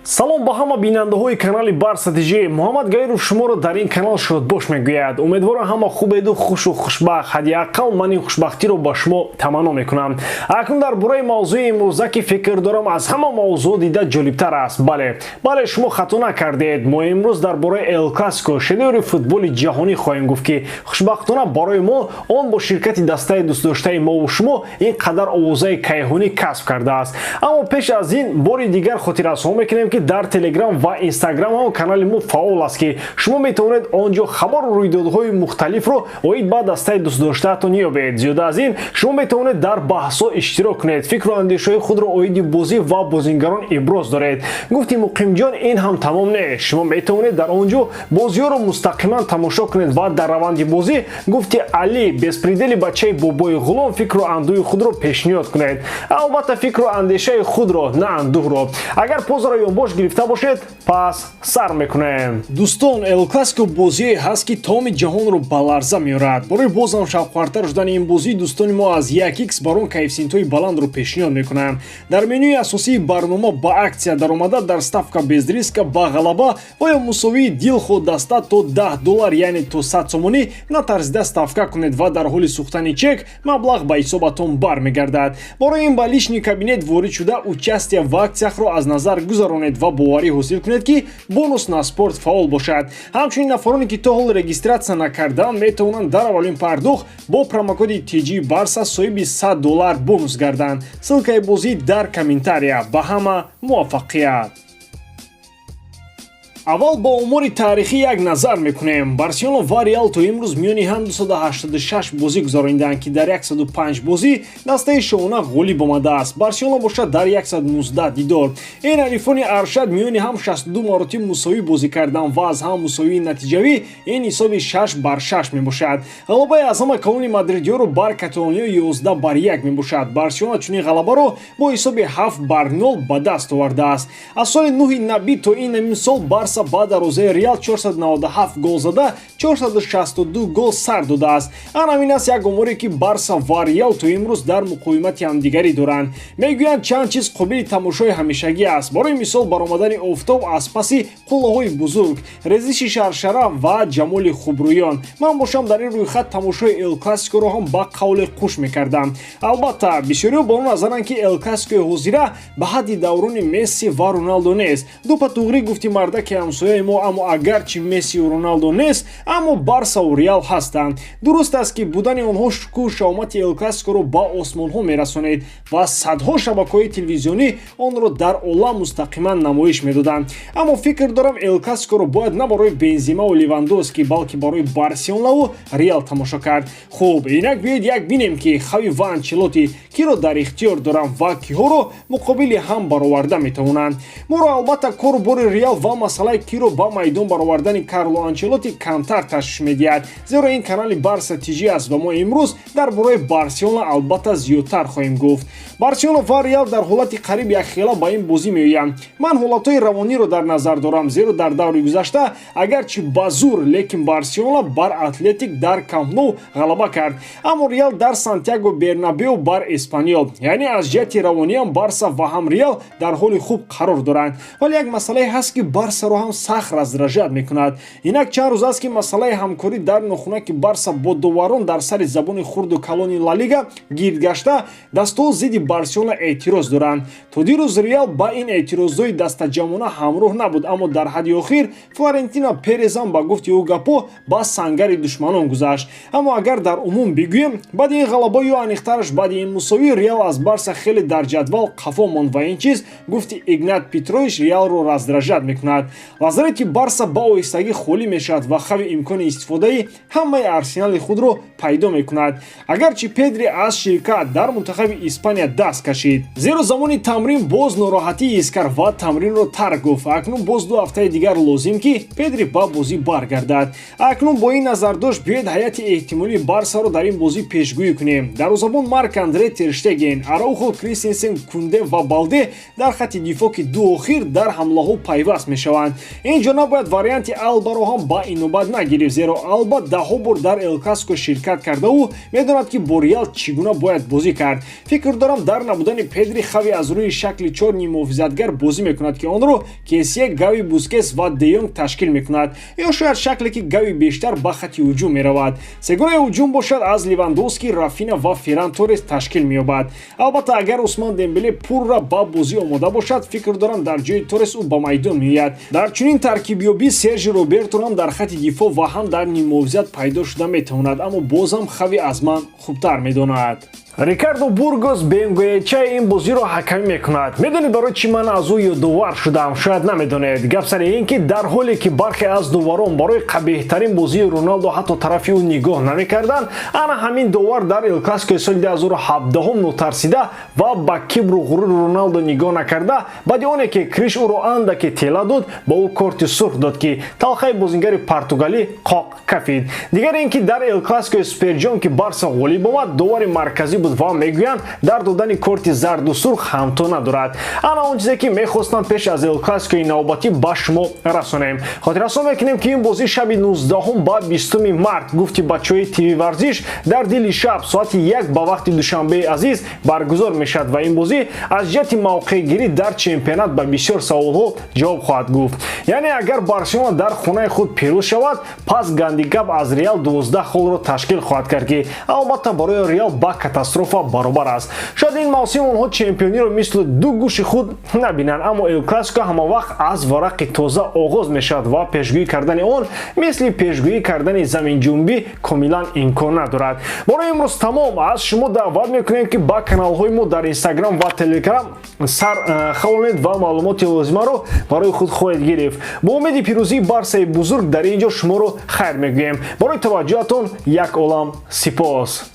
Салом ба ҳама бинандаҳои канали Барса ТЖ. Муҳаммад Гаиров шуморо дар ин канал шодбош мегӯяд. Умедворам, ҳама хубеду хушу хушбахт. Ҳадди ақал ман ин хушбахтиро ба шумо таманно мекунам. Акнун дар бораи мавзӯи имрӯза, ки фикр дорам, аз ҳама мавзӯъ дида ҷолибтар аст. Бале, бале, шумо хато накардед. Мо имрӯз дар бораи Эл Классико, шедеври футболи ҷаҳонӣ, хоҳем гуфт, ки хушбахтона барои мо он бо ширкати дастаи дӯстдоштаи мову шумо ин қадар овозаи кайҳонӣ касб кардааст. Аммо пеш аз ин бори дигар хотиррасон мекунем, ки дар Телеграм ва Инстаграм ҳам канали мо фаъол аст, ки шумо метавонед он ҷо хабару рӯйдодҳои мухталифро оид ба дастаи дӯстдоштаатон ёбед. Зиёда аз ин, шумо метавонед дар баҳсҳо иштирок кунед, фикру андешаҳои худро оиди бозӣ ва бозингарон иброз доред. Гуфти Муқимҷон, ин ҳам тамом нест. Шумо метавонед дар он ҷо бозиҳоро мустақиман тамошо кунед ва дар раванди бозӣ, гуфти Али беспредели, бачаи бобои ғулом, фикру андӯҳи худро пешниҳод кунед. Албатта, фикру андешаи худро, на андӯҳро. Агар позаро ёнбош гирифта бошед, пас сар мекунем. Дӯстон, Эл Классико бозие ҳаст, ки тамоми ҷаҳонро ба ларза меорад. Барои бозам шавқвартар шудани ин бозӣ, дӯстони мо аз 1x бар он коэффисиентҳои баландро пешниҳод мекунанд. Дар менюи асосии барнома ба акция даромада, дар ставка без риска ба ғалаба ва ё мусовии дилхоҳ даста то 10 доллар, яъне то 100 сомонӣ, натарсида ставка кунед ва дар ҳоли сӯхтани чек маблағ ба ҳисобатон бармегардад. Барои ин ба личный кабинет ворид шуда, участие в акциях-ро аз назар гузаронед ва боварӣ ҳосил кунед, ки бонус на спорт фаъол бошад. Ҳамчунин нафароне, ки то ҳол регистрация накардаанд, метавонанд дар аввалин пардохт бо промокоди TG Барса соҳиби 100 доллар бонус гарданд. Ссылкаи бозӣ дар комментария. Ба ҳама муваффақият! Аввал ба омори таърихӣ як назар мекунем. Барселона ва Реал то имрӯз миёни ҳам 286 бозӣ гузаронидаанд, ки дар 105 бозӣ дастаи шоҳона ғолиб омадааст, Барселона бошад дар 119 дидор. Ин ҳарифони аршад миёни ҳам 62 маротиб мусовӣ бозӣ карданд ва аз ҳам мусовии натиҷавӣ ин ҳисоби 6 бар 6 мебошад. Ғалабаи аз ҳама калони мадридиёро бар каталониё 11 бар 1 мебошад. Барселона чунин ғалабаро бо ҳисоби 7 бар 0 ба даст овардааст. Аз соли нуҳи набӣ то ин ҳамин сол Барса ба дарвозаи Реал 497 гол зада, 462 гол сар додааст. Ан ҳамин аст як оморе, ки Барса ва Реал то имрӯз дар муқовимати ҳамдигарӣ доранд. Мегӯянд, чанд чиз қобили тамошои ҳамешагӣ аст. Барои мисол, баромадани офтоб аз паси қуллаҳои бузург, резиши шаршара ва ҷамоли хубрӯён. Ман бошам, дар ин рӯйхат тамошои Эл Классикоро ҳам ба қавле қуш мекардам. Албатта, бисёриҳо ба он назаранд, ки Эл Классикои ҳозира ба ҳадди даврони Месси ва Роналдо нест. Дупа туғрӣ, гуфти мардаки ҳамсояи мо. Аммо агарчи Мессию Роналдо нест, аммо Барсаву Реал ҳастанд. Дуруст аст, ки будани онҳо шукӯҳу шаҳомати Эл Классикоро ба осмонҳо мерасонед ва садҳо шабакаҳои телевизионӣ онро дар олам мустақиман намоиш медоданд. Аммо фикр дорам, Эл Классикоро бояд на барои Бензимаву Левандовски, балки барои Барселонаву Реал тамошо кард. Хуб, инак биёед як бинем, ки Хави ва Анчелоти киро дар ихтиёр доранд ва киҳоро муқобили ҳам бароварда метавонанд. Моро, албатта, кору бори Реал ва масъалаи киро ба майдон баровардани Карло Анчелоти камтар ташвиш медиҳад, зеро ин канали Барса ТЖ аст ва мо имрӯз дар бораи Барселона, албатта, зиёдтар хоҳем гуфт. Барселона ва Реал дар ҳолати қариб якхела ба ин бозӣ меоянд. Ман ҳолатҳои равониро дар назар дорам, зеро дар даври гузашта агарчи ба зур, лекин Барселона бар Атлетик дар Камп Ноу ғалаба кард, аммо Реал дар Сантьяго Бернабео бар Эспаньол. Яъне аз ҷиҳати равониам Барса ва ҳам Реал дар ҳоли хуб қарор доранд. Вале як масъалае ҳаст, ки Барсаро ҳам сахт раздражать мекунад. Инак чанд рӯз аст, ки масъалаи ҳамкорӣ дар нохунаки Барса бо доварон дар сари забони хурду калони Ла Лига гирд гашта, дастҳо зидди Барселона эътироз доранд. То дирӯз Реал ба ин эътирозҳои дастаҷамъона ҳамроҳ набуд, аммо дар ҳадди охир Флорентино Перезам, ба гуфти ӯ гапҳо, ба сангари душманон гузашт. Аммо агар дар умум бигӯем, баъди ин ғалаба ё аниқтараш баъди ин мусовӣ, Реал аз Барса хеле дар ҷадвал қафо монд ва ин чиз, гуфти Игнат Петрович, Реалро раздражать мекунад. Лазарети Барса ба оҳистагӣ холӣ мешавад ва Хави имкони истифодаи ҳамаи арсенали худро пайдо мекунад. Агарчи Педри аз ширкат дар мунтахаби Испания даст кашид, зеро замони тамрин боз нороҳатӣ ҳис кард ва тамринро тарк гуфт. Акнун боз 2 ҳафтаи дигар лозим, ки Педри ба бозӣ баргардад. Акнун бо ин назардошт биёед ҳайати эҳтимолии Барсаро дар ин бозӣ пешгӯӣ кунем. Дарвозабон Марк Андре Терштеген, Араухо, Кристенсен, Кунде ва Балде дар хатти дифоъ, ки ду охир дар ҳамлаҳо пайваст мешаванд. Ин ҷо набояд варианти Албаро ҳам ба инобат нагирифт, зеро Алба даҳҳо бор дар Эл Классико ширкат кардаву медонад, ки бо Реал чӣ гуна бояд бозӣ кард. Фикр дорам, дар набудани Педри Хави аз рӯи шакли чор ниммуҳофизатгар бозӣ мекунад, ки онро Кесие, Гави, Бускес ва Де Йонг ташкил мекунад, ё шояд шакле, ки Гави бештар ба хати ҳуҷум меравад. Сегонаи ҳуҷум бошад, аз Левандовски, Рафина ва Ферран Торрес ташкил меёбад. Албатта, агар Усман Дембеле пурра ба бозӣ омода бошад, фикр дорам, дар ҷои Торрес ӯ ба майдон меояд. Дар чунин таркибёбӣ Сержи Роберто ҳам дар хати дифоъ ва ҳам дар ниммуҳофизат пайдо шуда метавонад, аммо боз ҳам Хави аз ман хубтар медонад. Рикардо Бургос Бенгоэча ин бозиро ҳакамӣ мекунад. Медонед, барои чӣ ман аз ӯ ёдовар шудам? Шояд намедонед. Гап сари ин, ки дар ҳоле ки бархе аз доварон барои қабеҳтарин бозии Роналдо ҳатто тарафи ӯ нигоҳ намекарданд, ана ҳамин довар дар Эл Классикои соли 2017 нотарсида ва ба кибру ғурури Роналдо нигоҳ накарда, баъди оне ки Криш ӯро андаке тела дод, ба ӯ корти сурх дод, ки талхаи бозингари португалӣ қоқ кафид. Дигар ин ки дар Эл Классикои Суперҷом, ки Барса ғолиб омад, довари марказӣ буд ва мегӯянд, дар додани корти зарду сурх ҳамто надорад. Ана он чизе, ки мехостам пеш аз Эл Классикои навбатӣ ба шумо расонем. Хотиррасон мекунем, ки ин бозӣ шаби 19 ба 20 март, гуфти бачаҳои ТВ Варзиш, дар дили шаб, соати 1 ба вақти Душанбеи азиз баргузор мешавад ва ин бозӣ аз ҷиҳати мавқеъгирӣ дар чемпионат ба бисёр саволҳо ҷавоб хоҳад гуфт. Яъне агар Барселона дар хонаи худ пирӯз шавад, пас гандикап аз Реал 12 холро ташкил хоҳад кард, ки албатта барои Реал ба катастрофа баробар аст. Шояд ин мавсим онҳо чемпиониро мисли ду гӯши худ набинанд, аммо Эл Классико ҳамавақт аз варақи тоза оғоз мешавад ва пешгӯӣ кардани он мисли пешгӯӣ кардани заминҷунбӣ комилан имкон надорад. Барои имрӯз тамом. Аз шумо даъват мекунем, ки ба каналҳои мо дар Инстаграм ва Телеграм сар хавонед ва маълумоти лозимаро барои худ хоҳед гирифт. Бо умеди пирӯзии Барсаи бузург дар ин ҷо шуморо хайр мегӯем. Барои таваҷҷӯҳатон як олам сипос.